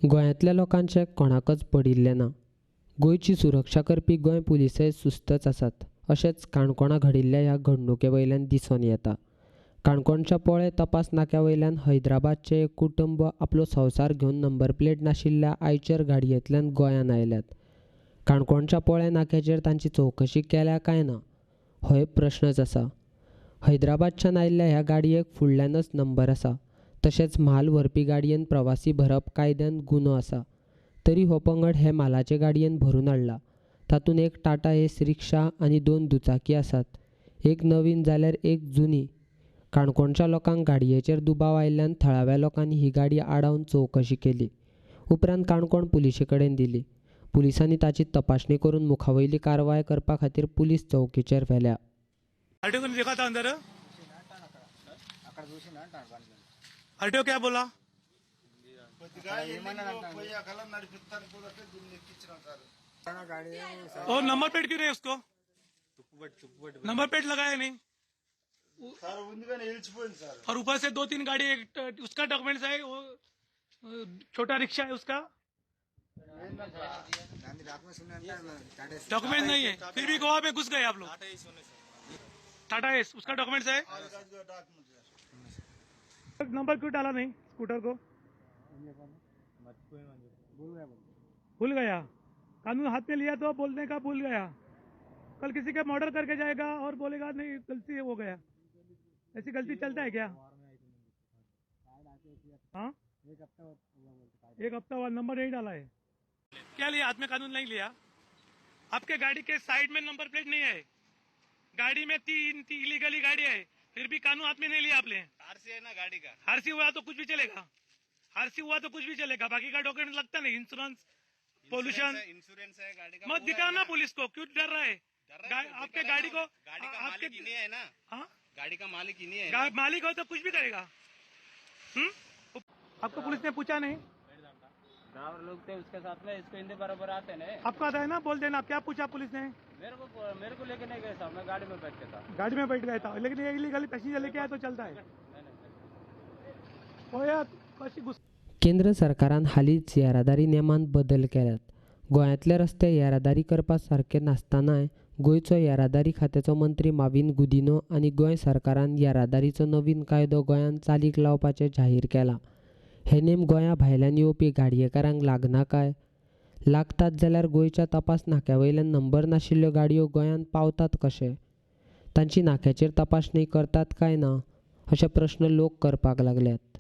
गोंयांतल्या लोकांचें कोणाकच पडिल्लें ना. गोंयची सुरक्षा करपी गोंय पुलिसय सुस्तच आसात अशेंच काणकोणा घडिल्ल्या ह्या घडणुके वयल्यान दिसून येता. काणकोणच्या पोळे तपास नाक्या वयल्यान हैदराबादचें एक कुटुंब आपलो संवसार घेवन नंबर प्लेट नाशिल्ल्या आयचर गाडयेंतल्यान गोंयांत आयल्यात. काणकोणच्या पोळे नाक्याचेर तांची चवकशी केल्या काय ना होय प्रश्नच आसा. हैदराबादच्यान आयिल्ल्या ह्या गाडयेक फुडल्यानच नंबर आसा. तशेंच म्हाल व्हरपी गाडयेन प्रवासी भरप कायद्यान गुन्हो आसा. तरी हो पंगड हे म्हालाचे गाडयेन भरून हाडला. तातूंत एक टाटा एस रिक्षा आनी 2 दुचाकी आसात. एक नवीन जाल्यार एक जुनी. काणकोणच्या लोकांक गाडयेचेर दुबाव आयिल्ल्यान थळाव्या लोकांनी ही गाडी आडावन चवकशी केली. उपरांत काणकोण पुलिशे कडेन दिली. पुलिसांनी ताची तपासणी करून मुखावयली कारवाय करपा खातीर पुलीस चौकीचेर व्हेल्या. आरटीओ को देखा था अंदर? आरटीओ क्या बोला? और नंबर प्लेट क्यों नहीं उसको? नंबर प्लेट लगाया नहीं और ऊपर से 2-3 गाड़ी, एक उसका डॉक्यूमेंट्स है, वो छोटा रिक्शा है उसका डॉक्यूमेंट नहीं है, फिर भी गोवा में घुस गए आप लोग. टाटा एस उसका डॉक्यूमेंट्स है. नंबर क्यों डाला नहीं स्कूटर को? भूल गया. कानून हाथ में लिया तो बोलने का भूल गया. कल किसी का मर्डर करके जाएगा और बोलेगा नहीं गलती हो गया. ऐसी गलती चलता है क्या? हाँ, एक हफ्ता हुआ नंबर नहीं डाला है. क्या लिया हाथ में? कानून नहीं लिया. आपके गाड़ी के साइड में नंबर प्लेट नहीं है, गाड़ी में 3 इलीगली गाड़ी है, फिर भी कानून हाथ में नहीं लिया आपने. आरसी है ना गाड़ी का? आरसी हुआ तो कुछ भी चलेगा, आरसी हुआ तो कुछ भी चलेगा, बाकी का डॉक्यूमेंट लगता नहीं. इंश्योरेंस, पोल्यूशन इंश्योरेंस है गाड़ी का. मत दिखाओ ना पुलिस को, क्यों डर रहा है? आपके गाड़ी को गाड़ी का मालिक ही नहीं है ना. हाँ, गाड़ी का मालिक ही नहीं है. मालिक हो तो कुछ भी करेगा. आपको पुलिस ने पूछा नहीं? ड्राइवर लोग थे उसके साथ में, इसको हिंदी बराबर आते नहीं. आपको आता है ना, बोल देना. क्या पूछा पुलिस ने? मेरे को लेके नहीं गए साहब, मैं गाड़ी में बैठ के था. गाड़ी में बैठ गया था, लेकिन ये इलीगली पैसेंजर लेके आया तो चलता है. केंद्र सरकारान हालींच येरादारी नेमांत बदल केल्यात. गोंयांतले रस्ते येरादारी करपा सारके नासतनाय गोंयचो येरादारी खात्याचो मंत्री माविन गुदिन्हो आनी गोंय सरकारान येरादारीचो नवीन कायदो गोंयांत चालीक लावपाचें जाहीर केलां. हे नेम गोंया भायल्यान येवपी गाडयेकारांक लागना काय? लागतात जाल्यार गोंयच्या तपास नाक्या वयल्यान नंबर नाशिल्ल्यो गाडयो गोंयांत पावतात कशे? तांची नाक्याचेर तपासणी करतात काय ना अशे प्रश्न लोक करपाक लागल्यात.